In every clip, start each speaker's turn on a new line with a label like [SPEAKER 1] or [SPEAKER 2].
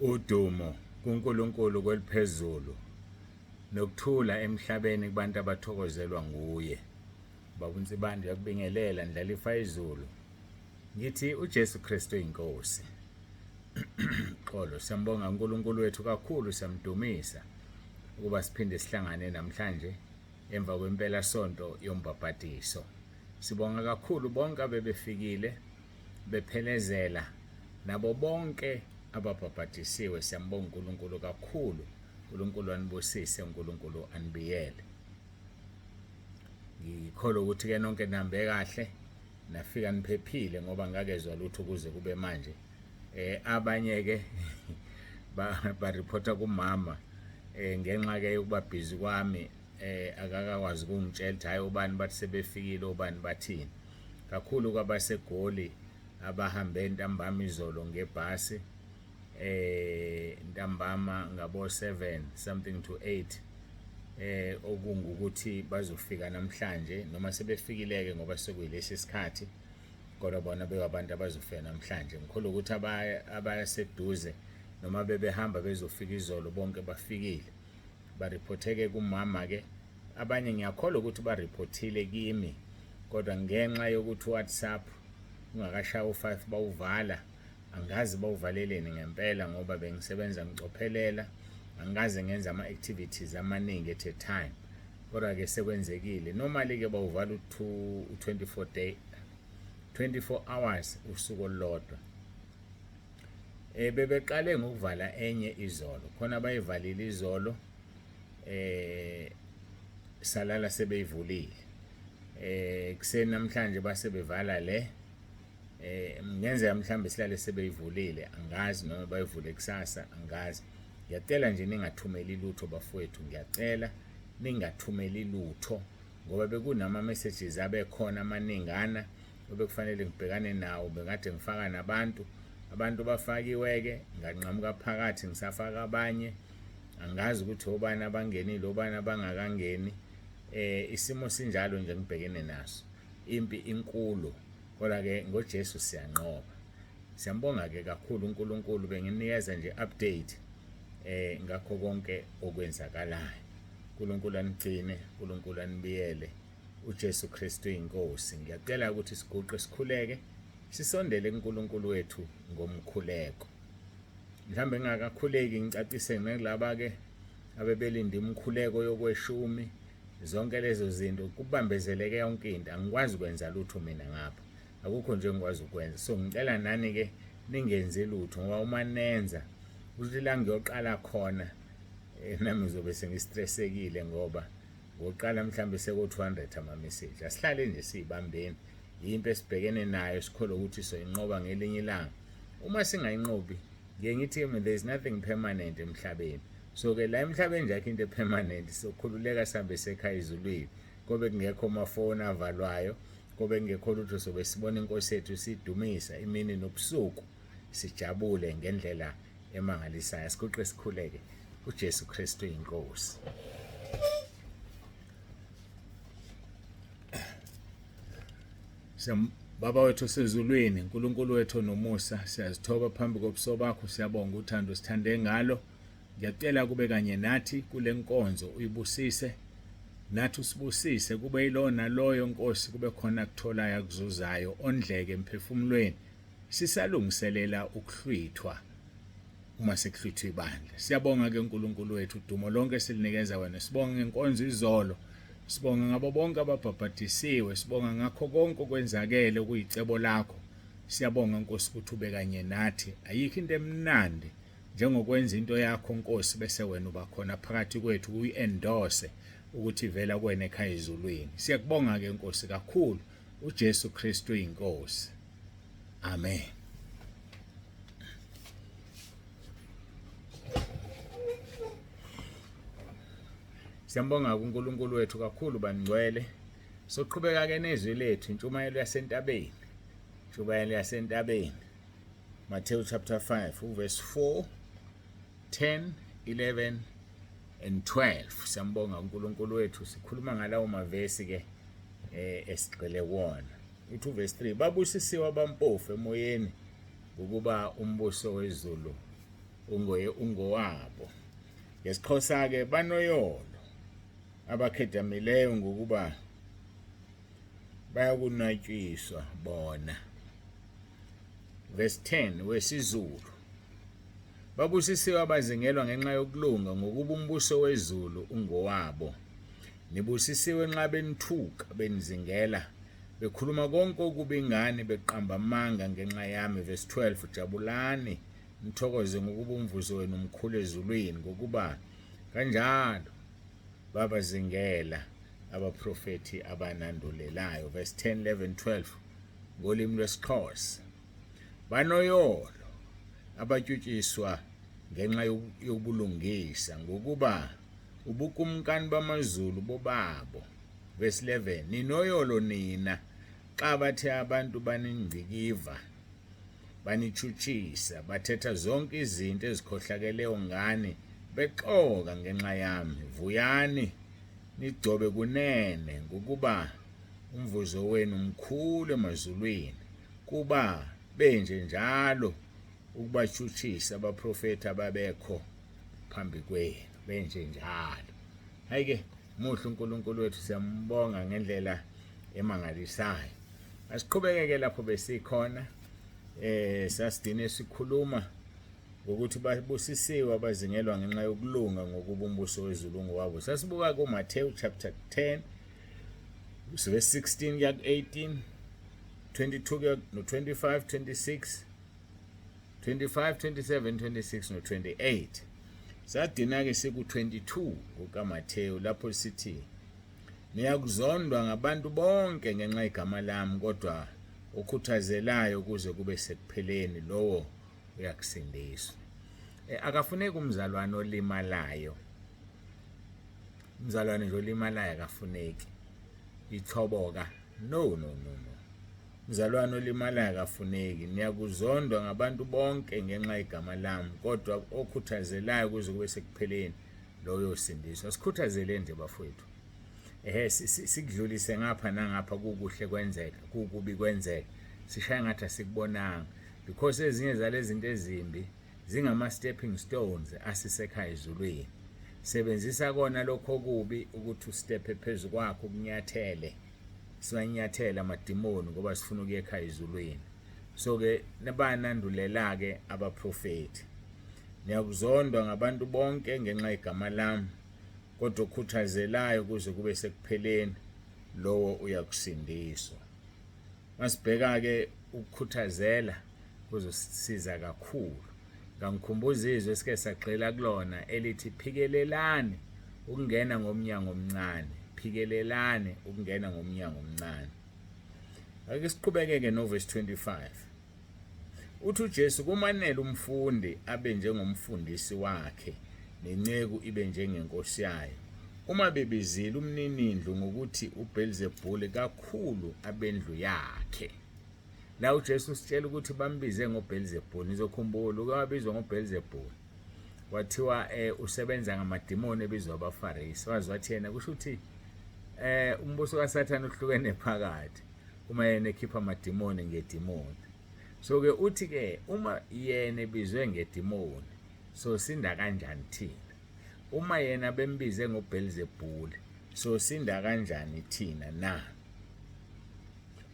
[SPEAKER 1] Udumo kuNkulunkulu kweliphezulu nokuthula emhlabeni kubantu abathokozelwa nguye. Baba uNsibande uyakubingelela ndlalifa izulu. Ngithi uJesu Kristu inkosi. Xolo siyambonga uNkulunkulu wethu kakhulu siyamdumisa ukuba siphinde sihlangane namhlanje emva kwempela sonto yombhabhadiso. Sibonga kakhulu bonke abebefikile bephelezela nabo bonke ababhabhadisiwe. Siyambonga uNkulunkulu kakhulu. uNkulunkulu anibusise, uNkulunkulu anibiyele. Ngikholwa ukuthi ke nonke nihambe kahle nafika niphephile ngoba ngakezwa lutho kuze kube manje. Abanye ke ba reporta kumama ngenxa ke yokuba busy kwami akakakwazi ukungitshela ukuthi hayi ubani bathi sebefikile ubani bathini. Kakhulu kwabaseGoli abahambe ntambama izolo ngebhasi ntambama ngabo 7 something to 8 okungukuthi bazofika namhlanje noma sebefikileke ngoba sekuyilesi sikhathi kodwa bona bewabantu abazofika namhlanje. Ngikholwa ukuthi abaseduze noma bebehamba bezofika izolo bonke bafikile. Bariphotheke kumama ke abanye ngiyakholwa ukuthi bariphothile kimi kodwa ngenxa yokuthi WhatsApp ungakashaya u5 bawuvala angazi bawuvaleleni ngempela ngoba bengisebenza ngicophelela angikaze ngenza ama activities amaningi at a time kodwa ke sekwenzekile. Normally ke bawuvala u2 u24 day 24 hours usuku olulodwa. Bebeqale ngokuvala enye izolo khona bayivalile izolo salala sebeyivulile kuseni namhlanje base bevala le ngenzeka mhlambe silale sebeyivulile angazi noma bayivule kusasa angazi. Ngiyacela nje ningathumeli lutho bafowethu, ngiyacela ningathumeli lutho ngoba bekunama messages abekhona amaningana obekufanele ngibhekane nawo bekade ngifaka nabantu abantu bafakiwe-ke nganqamuka phakathi ngisafaka abanye angazi ukuthi obani abangenile obani abangakangeni isimo sinjalo nje ngibhekene naso impi inkulu kodwa ke ngoJesu siyanqoba. Siyambonga ke kakhulu uNkulunkulu benginikeza nje update ngakho konke okwenzakalayo. uNkulunkulu anigcine, uNkulunkulu anibiyele. uJesu Kristu inkosi. Ngiyacela ukuthi siguqe sikhuleke sisondele kuNkulunkulu wethu ngomkhuleko. Mhlambe ngingakakhuleki ngicacise nakulaba ke abebelinda imikhuleko yokweshumi zonke lezo zinto kubambezeleke yonke into angikwazi ukwenza lutho mina ngapha akukho nje engikwazi ukwenza so ngicela nani ke ningenzi lutho ngoba uma nenza ukuthi la ngiyoqala khona nami ngizobe sengistressekile ngoba ngoqala mhlambe seko 200 ama message. Asihlale nje siyibambeni yimpi esibhekene nayo sikholwa ukuthi soyinqoba ngelinye ilanga. Uma singayinqobi ngiye ngithi mina there is nothing permanent emhlabeni. So ke la emhlabeni nje akho into permanent sokhululeka sihambe sekhaya ezulwini kobe kungekho amafoni avalwayo kobe kungekho lutho sobe sibona inkosi yethu sidumisa imini nobusuku sijabule ngendlela emangalisayo. Siguqe sikhuleke. uJesu Kristu inkosi. Baba wethu osezulwini, uNkulunkulu wethu onomusa, siyazithoba phambi kobuso bakho, siyabonga uthando sithande ngalo. Ngiyacela kube kanye nathi kule nkonzo uyibusise nathi usibusise kube yilona loyo Nkosi kube khona akutholayo akuzuzayo ondleke emphefumulweni sisalungiselela ukuhlwithwa uma sekuhlwithwa ibandla. Siyabonga ke uNkulunkulu wethu, udumo lonke silinikeza wena. Sibonga ngenkonzo izolo, sibonga ngabo bonke ababhabhadisiwe, sibonga ngakho konke okwenzakele okuyicebo lakho. Siyabonga Nkosi ukuthi ube kanye nathi. Ayikho into emnandi njengokwenza into yakho Nkosi bese wena uba khona phakathi kwethu uyi-endorse ukuthi ivela kuwena ekhaya ezulwini. Siyakubonga ke Nkosi kakhulu. uJesu Kristu inkosi. Amen. Siyambonga uNkulunkulu wethu kakhulu bangcwele. Soqhubeka ke nezwi lethu intshumayelo yasentabeni. Intshumayelo yasentabeni. Matthew chapter 5 uverse 4 10 11 and 12. Siyambonga uNkulunkulu wethu sikhuluma ngalawo mavesi ke esigxile kuwona. Uthi uverse 3 babusisiwe abampofu emoyeni ngokuba umbuso wezulu Ungoye ungowabo. NgesiXhosa-ke banoyolo abakhedamileyo ngokuba bayakunatyiswa bona. Verse 10 wesiZulu. Babusisiwe abazingelwa ngenxa yokulunga ngokuba umbuso wezulu ungowabo. Nibusisiwe nxa benithuka benizingela bekhuluma konke okubi ngani beqamba amanga ngenxa yami. Verse 12 Jabulani nithokoze ngokuba umvuzo wenu mkhulu ezulwini ngokuba kanjalo babazingela abaprofethi abanandulelayo. Verse 10 11 12 ngolimi lwesiXhosa. Banoyolo abatyutyiswa ngenxa yobulungisa ngokuba ubukumkani bamazulu bobabo. Verse 11 Ninoyolo nina xa bathe abantu baningcikiva banitshutshisa bathetha zonke izinto ezikhohlakeleyo ngani bexoka ngenxa yami. Vuyani nigcobe kunene ngokuba umvuzo wenu mkhulu emazulwini kuba benje njalo ukubatshutshisa abaprofethi ababekho phambi kwenu benje njalo. Hayi-ke muhle uNkulunkulu wethu, siyambonga ngendlela emangalisayo. Asiqhubeke-ke lapho besikhona. Sasidine sikhuluma ngokuthi babusisiwe abazingelwa ngenxa yokulunga ngokuba umbuso wezulu ungowabo. Sasibuka kuMathewu chapter 10 verse 16 kuya ku-18, 22 kuya no-25, 26, 25, 27, 26 no-28. Sadina-ke siku-22 kukaMathewu lapho sithi niyakuzondwa ngabantu bonke ngenxa yegama lami, kodwa okhuthazelayo kuze kube sekupheleni lowo uyakusindiswa. Akafuneki umzalwane olimalayo. Umzalwane nje olimalayo akafuneki. Ichoboka. No, no, no, no. Mzalwane olimalayo akafuneki. Niyakuzondwa ngabantu bonke ngenxa yegama lami, kodwa okhuthazelayo kuze kube sekupheleni loyo usindiswa. Sikhuthazeleni nje bafowethu. Ehe, sikudlulise ngapha nangapha, kukuhle kwenzeka, kukubi kwenzeka. Sishaya ngathi asikubonanga because ezinye zalezi zinto ezimbi zingama stepping stones asisekhaya ezulwini. Sebenzisa kona lokho okubi ukuthi ustephe phezu kwakho, ukunyathele. Siwanyathela amadimoni ngoba sifuna ukuya ekhaya ezulwini. So ke nabanandulela ke abaprofethi. Niyakuzondwa ngabantu bonke ngenxa yegama lami, kodwa okhuthazelayo kuze kube sekupheleni lowo uyakusindiswa. Masibheka ke ukukhuthazela kuzosisiza kakhulu. Ngangikhumbuza izwi esike sagxila kulona elithi phikelelani ukungena ngomnyango omncane, phikelelani ukungena ngomnyango omncane. Ake siqhubeke-ke novesi 25. Uthi uJesu kumanele umfundi abe njengomfundisi wakhe nenceku ibe njengenkosi yayo. Uma bebizile umninindlu ngokuthi uBelzebule, kakhulu abendlu yakhe. La uJesu usitshela ukuthi bambize ngoBelzebule. Nizokhumbula uke wabizwa ngoBelzebule. Kwathiwa usebenza ngamadimoni ebizwa abaFarisi. Wazi wathi yena kusho ukuthi umbuso kaSathane uhlukene phakathi uma yena ekhipha amadimoni ngedimoni. So ke uthi ke uma yena ebizwe ngedimoni, so sinda kanjani thina? Uma yena bembize ngoBelzebule, so sinda kanjani thina na?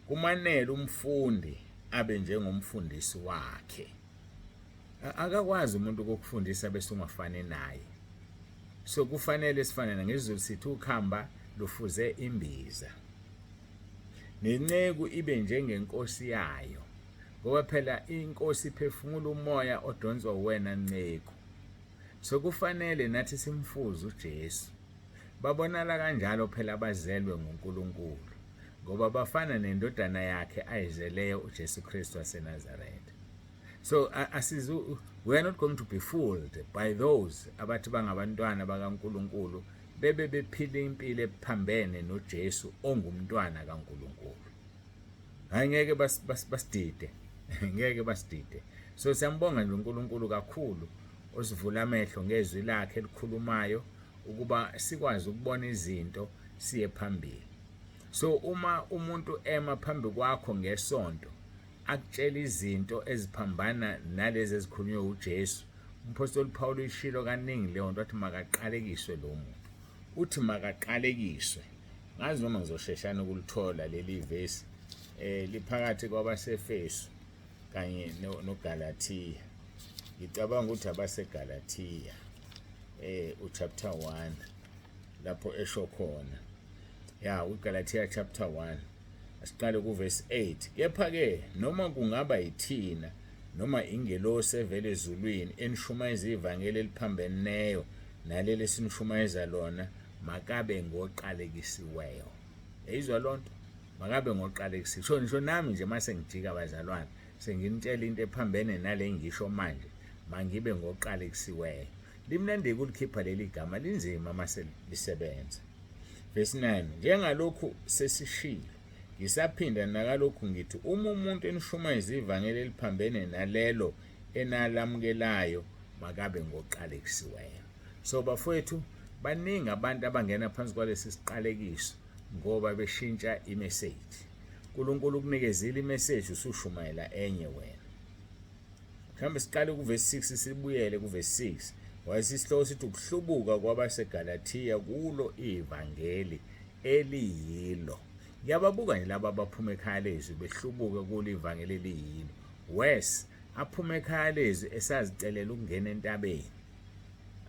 [SPEAKER 1] Kumanele umfundi abe njengomfundisi wakhe. Akakwazi umuntu ukukufundisa bese ungafani naye. So kufanele sifane. NgesiZulu sithi ukhamba lufuze imbiza. Nenceku ibe njengenkosi yayo, ngoba phela inkosi iphefumula umoya odonswa uwena nceku. So kufanele nathi simfuze uJesu. Babonala kanjalo phela abazelwe nguNkulunkulu, ngoba bafana nendodana yakhe ayizeleyo uJesu Kristu waseNazaretha. So asizu, we are not going to be fooled by those abathi bangabantwana bakaNkulunkulu bebe bephila impilo ephambene noJesu ongumntwana kaNkulunkulu. Hayi, ngeke basidide, ngeke basidide. So siyambonga nje uNkulunkulu kakhulu osivula amehlo ngezwi lakhe elikhulumayo ukuba sikwazi ukubona izinto siye phambili. So uma umuntu ema phambi kwakho ngesonto akutshela izinto eziphambana nalezi ezikhulunywe uJesu, Umphostoli Paul uyishilo kaningi leyo nto, wathi makaqalekiswe lo muntu. Uthi makaqalekiswe. Ngazi noma ngizosheshana ukulithola leli vesi, liphakathi kwabaseFesu kanye noGalathiya. Ngicabanga ukuthi abaseGalathiya, uchapter 1 lapho esho khona. Ya, uGalathiya chapter 1, asiqale kuvesi 8. Kepha ke noma kungaba yithina noma ingelosi evela ezulwini enishumayeza ivangeli eliphambeneyo naleli esinishumayeza lona, makabe ngoqalekisiweyo. Yayizwa lonto? Makabe ngoqalekisiwe. Sho ngisho nami nje mase ngijika bazalwane, senginitshela into ephambene nale ngisho manje, mangibe ngoqalekisiweyo. Limnandi ukulikhipha leli gama, linzima mase lisebenza. Verse 9, njengalokhu sesishilo, ngisaphinda nakalokhu ngithi, uma umuntu enishumayeza ivangeli eliphambene nalelo enalamukelayo, makabe ngoqalekisiweyo. So bafowethu, baningi abantu abangena phansi kwalesi siqalekiso ngoba beshintsha imessage. uNkulunkulu ukunikezile imessage, usushumayela enye wena. Mhlawumbe siqale kuvesi 6, sibuyele kuvesi 6. Wayesisihloko sithi ukuhlubuka kwabaseGalathiya kulo ivangeli eliyilo. Ngiyababuka nje laba abaphuma ekhaya lezwi behlubuka kulo ivangeli eliyilo. Wes aphuma ekhaya lezwi esazicelela ukungena entabeni.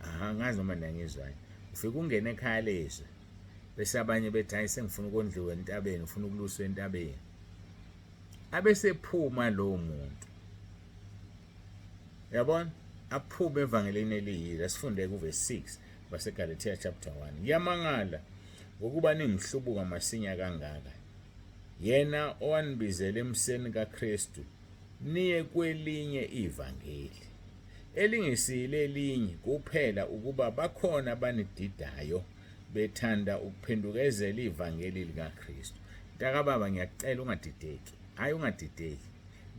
[SPEAKER 1] Aha, ngazi noma niyangizwa. Ufika ungena ekhaya lezwi bese abanye bethi hayi, sengifuna ukondliwa entabeni, ufuna ukuluswa entabeni. Abesephuma lowo muntu, yabona, aphume evangelini eliyilo. Asifunde kuvesi 6 baseGalatia chapter 1. Ngiyamangala ngokuba ningihlubuka masinya kangaka, yena owanibizela emseni kaKristu niye kwelinye ivangeli, elingesile elinye, kuphela ukuba bakhona abanididayo bethanda ukuphendukezela ivangeli likaKristu. Mntakababa, ngiyakucela ungadideki. Hayi, ungadideki,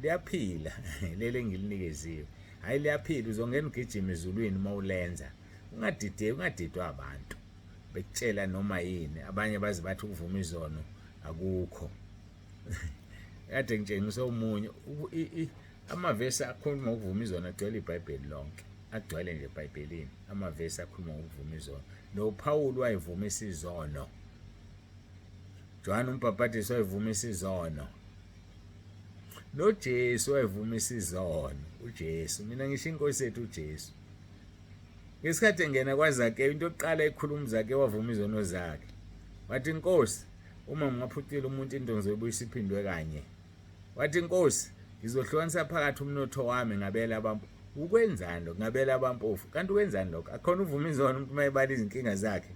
[SPEAKER 1] liyaphila leli engilinikeziwe. Hayi, liyaphila, uzongena ugijima ezulwini uma ulenza. Ungadideki, ungadidwa abantu bekutshela noma yini. Abanye baze bathi ukuvuma izono akukho. Kade ngitshengisa omunye amavesi akhuluma ngokuvuma izono, agcwele iBhayibheli lonke, agcwele nje eBhayibhelini amavesi akhuluma ngokuvuma izono. NoPaul wayevumisa izono, John umbhabhadisi wayevumisa izono, noJesu wayevumisa izono. uJesu, mina ngisho inkosi yethu uJesu, ngesikhathi engena kwaZakeyu, into yokuqala ekhuluma uZakeyu, wavuma izono zakhe, wathi, "Inkosi, uma ngingaphucile umuntu into ngizoyibuyisa iphindwe kanye." Wathi, "Inkosi, ngizohlukanisa phakathi umnotho wami ngabela abantu." Ukwenzani lokho? Ngabela abampofu. Kanti ukwenzani lokho? Akhona uvuma izono umuntu mayebala izinkinga zakhe.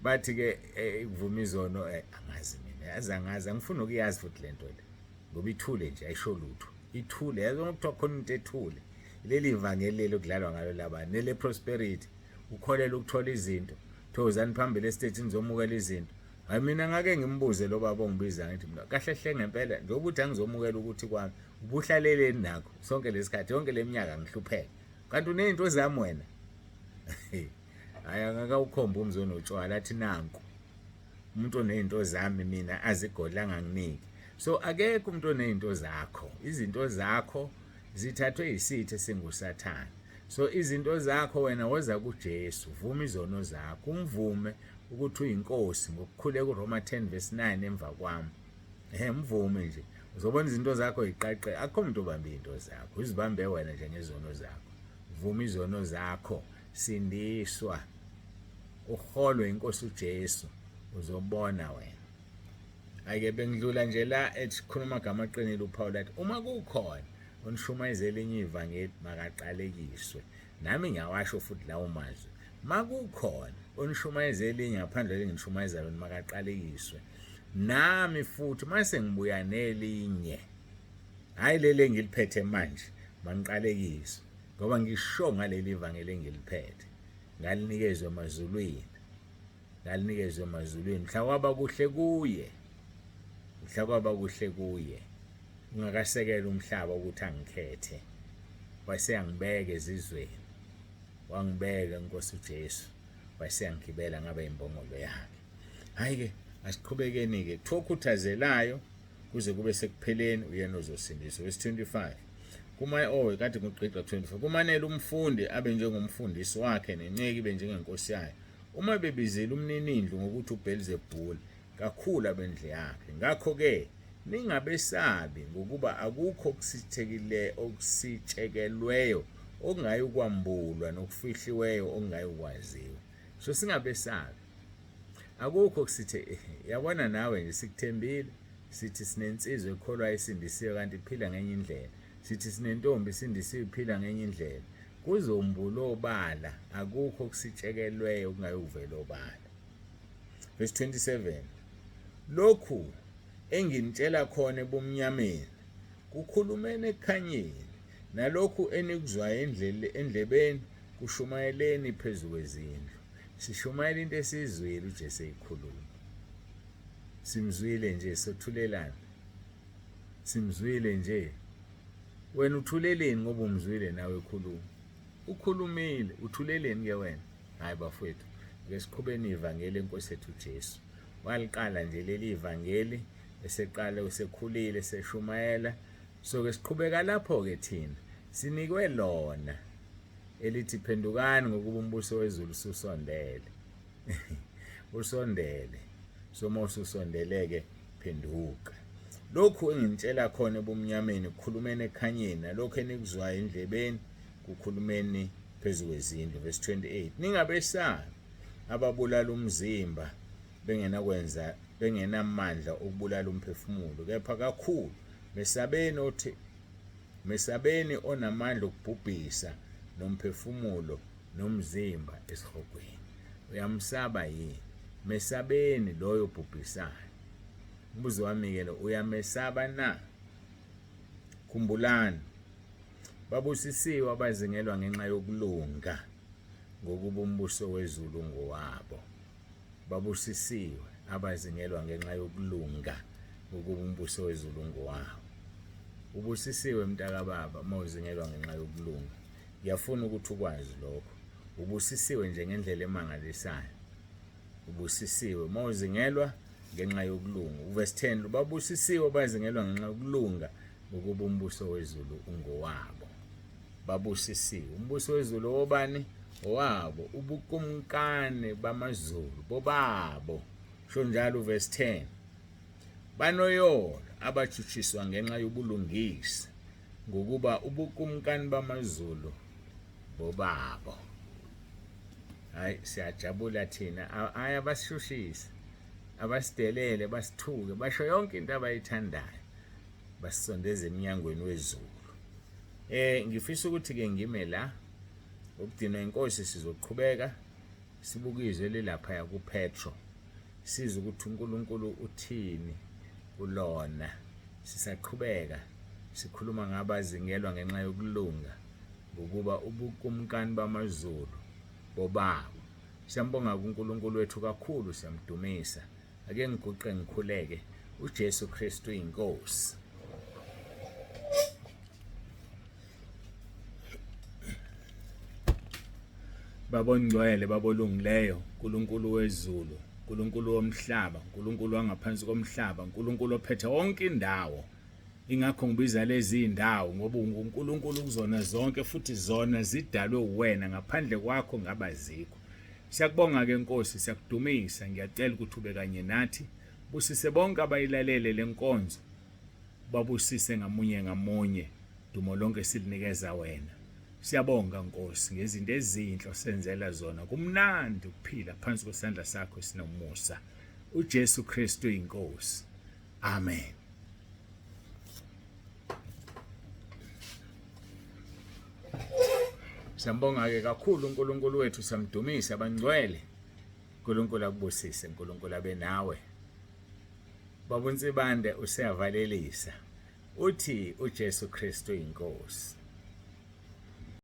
[SPEAKER 1] Bathi ke ukuvuma izono, angazi mina, yazi angazi, angifuni ukuyazi futhi lento le, ngoba ithule nje, ayisho lutho, ithule. Yazi uma kuthiwa khona into ethule, leli ivangeli leli okudlalwa ngalo labani, nele prosperity, ukholela ukuthola izinto, thokozani phambili esiteji nizomukela izinto. Hayi, mina ngake ngimbuze lo baba ongibiza, ngithi mina, kahle hle ngempela, njengoba uthi angizomukela ukuthi kwami, ubuhlaleleni nakho sonke lesikhathi, yonke leminyaka ngihlupheka, kanti unezinto zami wena? Hayi, angakawukhomba umzi onotshwala, athi nanku umuntu onezinto zami mina azigodla anganginiki. So akekho umuntu onezinto zakho. Izinto zakho zithathwe yisitha esinguSathane. So izinto zakho wena, woza kuJesu, vuma izono zakho, umvume ukuthi uyinkosi ngokukhuleka uRoma 10 verse 9 emva kwami. Mvume nje, uzobona izinto zakho iqaqe. Akho umuntu obambe izinto zakho, uzibambe wena nje ngezono zakho. Vuma izono zakho, sindiswa, uholwe inkosi uJesu, uzobona wena. Ake bengidlula nje la ekhuluma amagama aqinile uPaul, athi uma kukhona onishumayeza elinye ivangeli, makaqalekiswe. Nami ngiyawasho futhi lawo mazwi, makukhona onishumayeza elinye ngaphandle lengishumayeza lona, makaqalekiswe. Nami futhi mase ngibuya nelinye, hayi leli engiliphethe manje, mangiqalekiswe, ngoba ngisho ngaleli ivangeli engiliphethe, ngalinikezwe emazulwini, ngalinikezwe emazulwini. Mhla kwaba kuhle kuye, mhla kwaba kuhle kuye ungakasekela umhlaba ukuthi angikhethe, waseyangibeka ezizweni, wangibeka inkosi uJesu, waseyangigibela ngaba imbongolo yakhe. Hayi ke, asiqhubekeni ke. Kuthiwa okhuthazelayo kuze kube sekupheleni uyena ozosindiswa. Verse 25. Kuma oh kade ngugqigqa 24. Kumanele umfundi abe njengomfundisi wakhe nenceku ibe njengenkosi yayo. Uma bebizile umninindlu ngokuthi uBelzebule, kakhulu abendlu yakhe. Ngakho-ke ningabesabi, ngokuba akukho okusithekile okusitshekelweyo okungayukwambulwa nokufihliweyo okungayukwaziwa. So singabesabi. Akukho kusithe yabona nawe nje sikuthembile sithi sinensizwa ekholwa esindisiwe kanti iphila ngenye indlela. Sithi sinentombi isindisiwe iphila ngenye indlela. Kuzombula obala akukho okusitshekelweyo okungayuvela obala. Verse 27 Lokhu enginitshela khona ebumnyameni kukhulumeni ekukhanyeni nalokhu enikuzwayo endlebeni kushumayeleni phezu kwezindlu. Sishumayela into esiyizwile uJesu eyikhuluma. Simzwile nje sothulelana. Simzwile nje. Wena uthuleleni ngoba umzwile nawe ekhuluma. Ukhulumile, uthuleleni ke wena? Hayi bafowethu, ake siqhubeni ivangeli enkosi ethu uJesu. Waliqala nje leli ivangeli eseqale usekhulile seshumayela. So ke siqhubeka lapho ke thina. Sinikwe lona elithi phendukani ngokuba umbuso wezulu ususondele. Usondele. So uma ususondeleke phenduka. Lokhu enginitshela khona ebumnyameni kukhulumeni ekhanyeni nalokhu enikuzwayo endlebeni kukhulumeni phezu kwezindlu. Verse 28 Ningabesabi ababulala umzimba bengenakwenza bengenamandla okubulala umphefumulo kepha kakhulu mesabeni othi mesabeni onamandla okubhubhisa nomphefumulo nomzimba esihogweni. Uyamsaba yini? Mesabeni loyo obhubhisayo. Umbuzo wami-ke lo, uyamesaba na? Khumbulani, babusisiwe abazingelwa ngenxa yokulunga, ngokuba umbuso wezulu ngowabo. Babusisiwe abazingelwa ngenxa yokulunga, ngokuba umbuso wezulu ngowabo. Ubusisiwe mntakababa uma uzingelwa ngenxa yokulunga. Ngiyafuna ukuthi ukwazi lokho. Ubusisiwe nje ngendlela emangalisayo. Ubusisiwe uma uzingelwa ngenxa yokulunga. Uverse 10 babusisiwe abazingelwa ngenxa yokulunga ngokuba umbuso wezulu ungowabo. Babusisiwe. Umbuso wezulu owobani? Owabo. Ubukumkani bamazulu bobabo. Sho njalo uverse 10. Banoyolo abatshutshiswa ngenxa yobulungisa ngokuba ubukumkani bamazulu bobabo. Hayi siyajabula thina. Hayi abasishushise, abasidelele, basithuke, basho yonke into abayithandayo. Basisondeza emnyangweni wezulu. Ngifisa ukuthi ke ngime la. Ukugcinwa inkosi sizoqhubeka sibuke izwi elilapha kuPetro. Sizwe ukuthi uNkulunkulu uthini kulona. Sisaqhubeka sikhuluma ngabazingelwa ngenxa yokulunga ngokuba ubukumkani bamazulu bobabo. Siyambonga kuNkulunkulu wethu kakhulu, siyamdumisa. Ake ngiguqe ngikhuleke. uJesu Kristu inkosi. Baba ongcwele, Baba olungileyo, uNkulunkulu wezulu, uNkulunkulu womhlaba, uNkulunkulu wangaphansi komhlaba, uNkulunkulu ophethe wonke indawo. Ingakho ngibiza lezi indawo ngoba unguNkulunkulu kuzona zonke futhi zona zidalwe uwena, ngaphandle kwakho ngaba zikho. Siyakubonga ke Nkosi, siyakudumisa. Ngiyacela ukuthi ube kanye nathi. Busise bonke abayilalele lenkonzo. Babusise ngamunye ngamunye. Dumo lonke silinikeza wena. Siyabonga Nkosi ngezinto ezinhle osenzela zona. Kumnandi ukuphila phansi kwesandla sakho esinomusa. uJesu Kristu inkosi. Amen. Siyambonga ke kakhulu uNkulunkulu wethu, siyamdumisa abangcwele. uNkulunkulu akubusise, uNkulunkulu abe nawe. Baba uNsibande useyavalelisa. Uthi uJesu Kristu inkosi.